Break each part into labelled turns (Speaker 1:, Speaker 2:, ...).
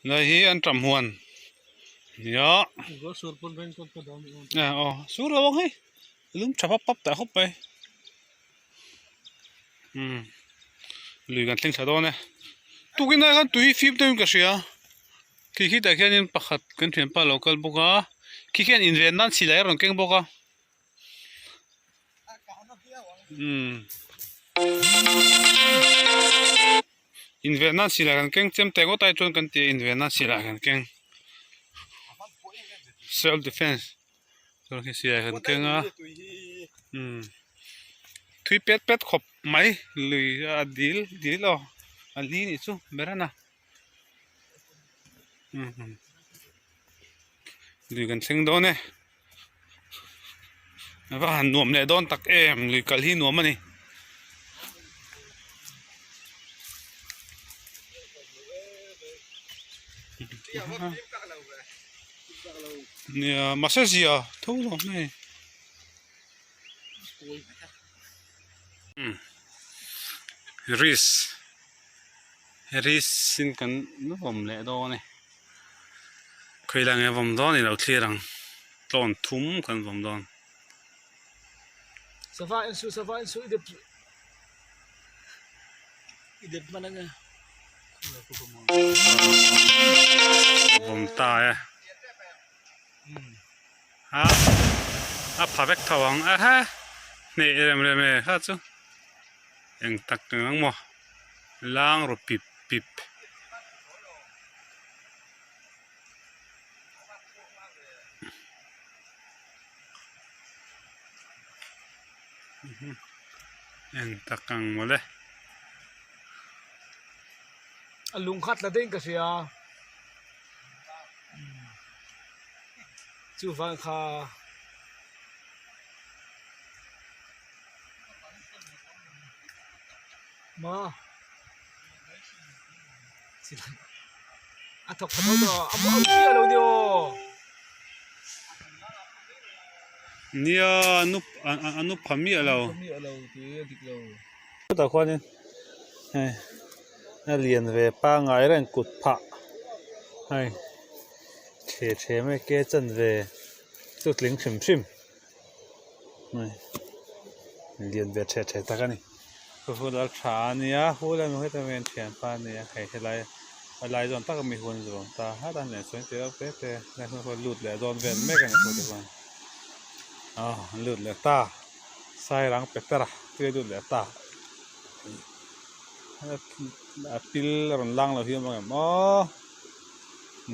Speaker 1: Lai hi an ṭam huan nia aw sur lo ang hei lum ṭha pap pap tah khawp mai umm lui kan thleng thla dawn e tukin ah khan tui fim deuhin ka hria khi khitah khianin pakhat kan thianpa a lo kal bawk a khi khian inven nan silai a rawn keng bawk a. Umm inven nan silai kan keng chem teh ngawt ai chuan kan ti a inven nan silai kan keng self defence chuan khi silai kan keng a umm thui pet pet khawp mai lui a dil dil aw a li nih chu ber a na umm lui kan thleng dawn e. A va han nuam leh dawn tak em lui kal hi nuam a ni. Nia mahse zia tho lo mai. Risk risk in kan vawm leh dawn e. Khawi lai nge vawm dawn i lo thlir ang tlawn thum kan vawm dawn.
Speaker 2: Sava en su sava en su i dep i dep hman ange.
Speaker 1: Vawm ta e. A a pha vek tho ang a he hneh rem rem e kha chu eng tak ang maw lang ru pip pip. Eng tak ang mawle.
Speaker 2: A lung khat la deng ka hria. Chuvang kha. Ma. A thawk tha tho tawh a a chiah lo ni aw.
Speaker 1: Nia a nu a nu pha miah lo.
Speaker 2: Pha miah lo tih a dik lo.
Speaker 1: Chutah khuanin hei a lian ve pangngai reng kut phah hei the the mai ke chanve chu tling hrim hrim. Lian ve the the tak a ni chu chu lal tha a nia hul a heta mi an thianpa a nia hei helai a lai zawn tak ami hun zawm ta hat a nen sawn tih reuh te te helai hmun pawh lut leh dawn vel mek a ni pawh te chuan aw an lut leh ta sairang petera te lut leh ta a pil a rawn lang lo hi a awm ang em aw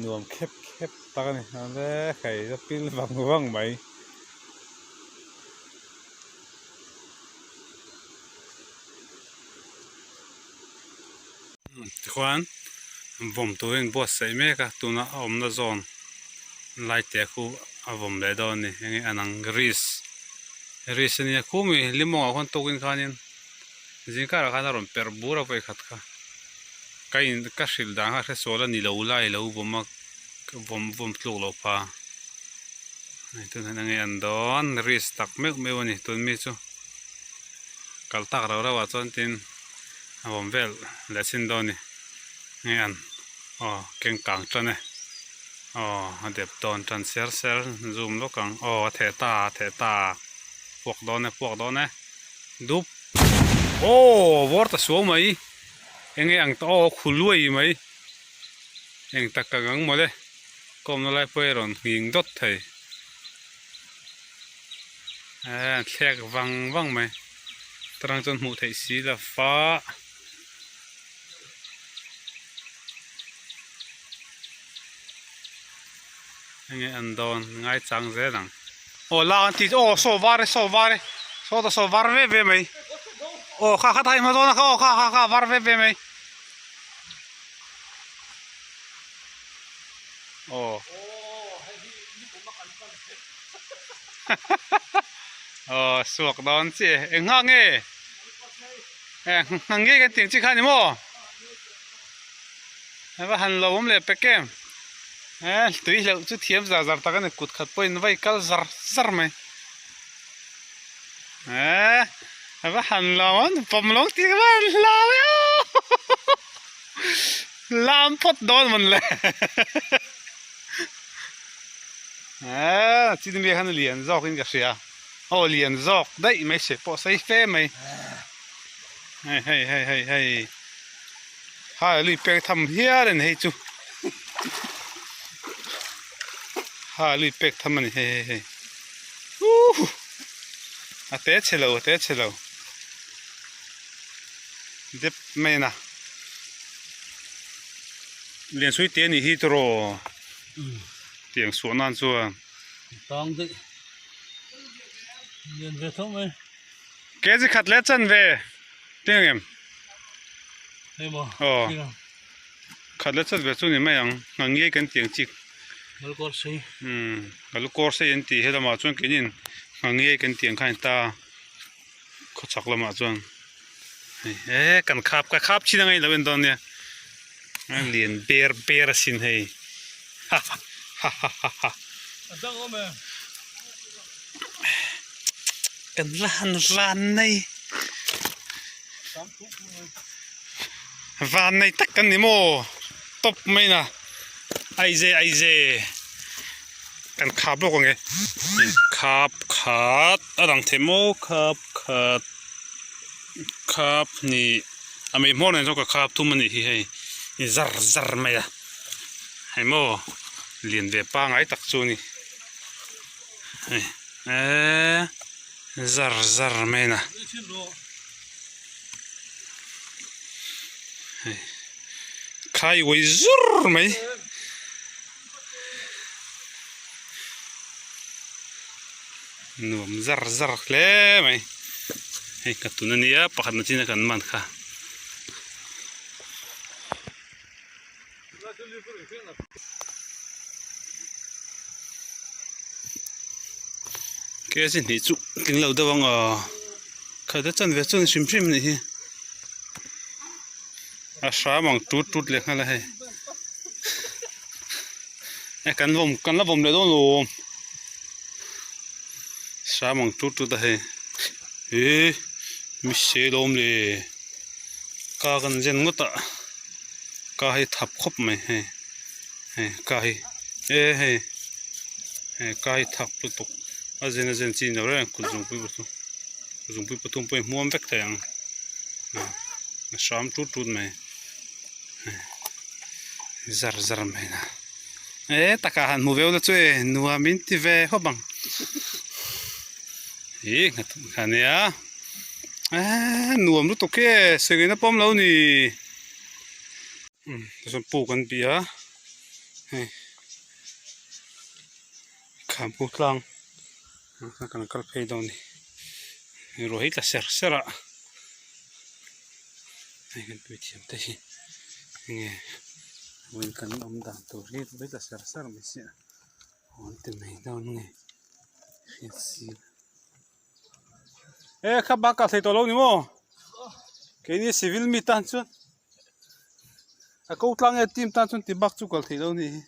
Speaker 1: nuam khep khep tak a ni awle hei a pil vang vang mai. Tikhuan vawm turin buatsaih mek a tuna a awmna zawn lai te khu a vawm leh dawn a ni enge an ang risk risk ania khumi limawngah khuan tukin khanin zingkarah khan a rawn perh bur a vawikhat kha ka in ka hrilh dan kha a hresual a ni lo lai lo vawm a vawm vawm tluk loh pha. Hei tun hian enge an dawn risk tak meuh meuh a ni tun mi chu kal tak rau rau ah chuan tin a awm vel leh chin dawn a ni nge an aw keng kang tan e aw a dep dawn tan ser ser zoom lawk ang aw a theh ta a theh ta puak dawn e puak dawn e dup aw vawr ta suau mai enge ang ta aw khu luai mai eng tak ang ang mawle. Kawmna lai pawh hi a rawn nghing dawt thei eh thlek vang vang mai tarang chuan hmuh theih si la fa enge an dawn ngai chang zel ang aw la an tih aw saw var e saw var e saw ta saw var ve ve mai aw kha kha thai hma zawn a kha aw kha kha kha var ve ve mai. Aw aw suak dawn chiah e eng nghak nge eng nge kan tih ang chi kha ni maw a va han lo awm leh pek em eh tui hleuh chu thiam zar zar tak a ni kut khat pawhin vai kal zar zar mai eh a va han lo an pawm lo tih ka va han hlau e aw. Lam phawt dawn mawn le. Eee chin mi khan a lian zawk in ka hria. Aw lian zawk daih mai se pawh sei fe mai. Hei hei hei hei hei. Hai lui pek tham hial a ni hei chu. Hai lui pek tham a ni hei hei hei. Uuhh a te chhe lo a te chhe lo. Dep mai a na. Liansui te a nih hi tawh tiang suah nan chuan.
Speaker 3: Tang daih. Lian ve tho mai.
Speaker 1: Kg khat leh chan ve teng ang em?
Speaker 3: Hei maw?
Speaker 1: Aw. Khat leh chan ve chu ni mai ang. Nghah ngei kan tiang chik.
Speaker 3: Ngalkawr sei.
Speaker 1: Umm ngalkawr sei an tih he lamah chuan keinin nghah ngei kan tiang kha a ni ta. Khawchhak lamah chuan hei e kan khap ka khap chin angai lo en dawn nia a lian ber ber asin hei ha ha ha ha ha kan la han van nei van nei tak kan ni maw tawp mai na aize aize. Kan khap bawk ang e khap khat a lang thei maw khap khat khap hnih a mei hmawr nen chuan ka khap thum a nih hi hei zar zar mai a hei maw lian ve pangai tak chu a ni hei eee zar zar mai a na hei khai uai zur mai. Nuam zar zar hle mai hei ka tun ania pakhat na chin a kan man kha. Kg hnih chu tling lo deuh ang aw khat a chanve chu a ni hrim hrim a nih hi a hram ang tut tut leh nghal a hei. E kan vawm kan la vawm leh dawn lo sam ang tut tut a hei ih mi se lawm le ka kan zen ngawt a ka hi thap khawp mai hei hei ka hi e hei hei ka hi thap lutuk a zen a zen chi ni lo reng kut zungpui pathum kut zungpui pathum pawh hi hmuam vek thei ang a hram tut tut mai. Zar zar mai na e taka han hmu veu la chu e nuam in ti ve khawp ang ih nghathum kha nia eee nuam lutuk e sawina pawm lo ni umm tichuan puk an bih a hei khampu tlang kan kal phei dawn a ni ruah hi tla ser ser a. Hei kan tui thiam te hi enge vawiin kan awm dan tur hi vawi tla ser ser mai sia aw an ti mai dawn nge hriat si e kha bak kah thei tawh lo ni maw keini civil mi tan chuan a ko tlang nge team tan chuan ti bak chu kal theih lo ni hi.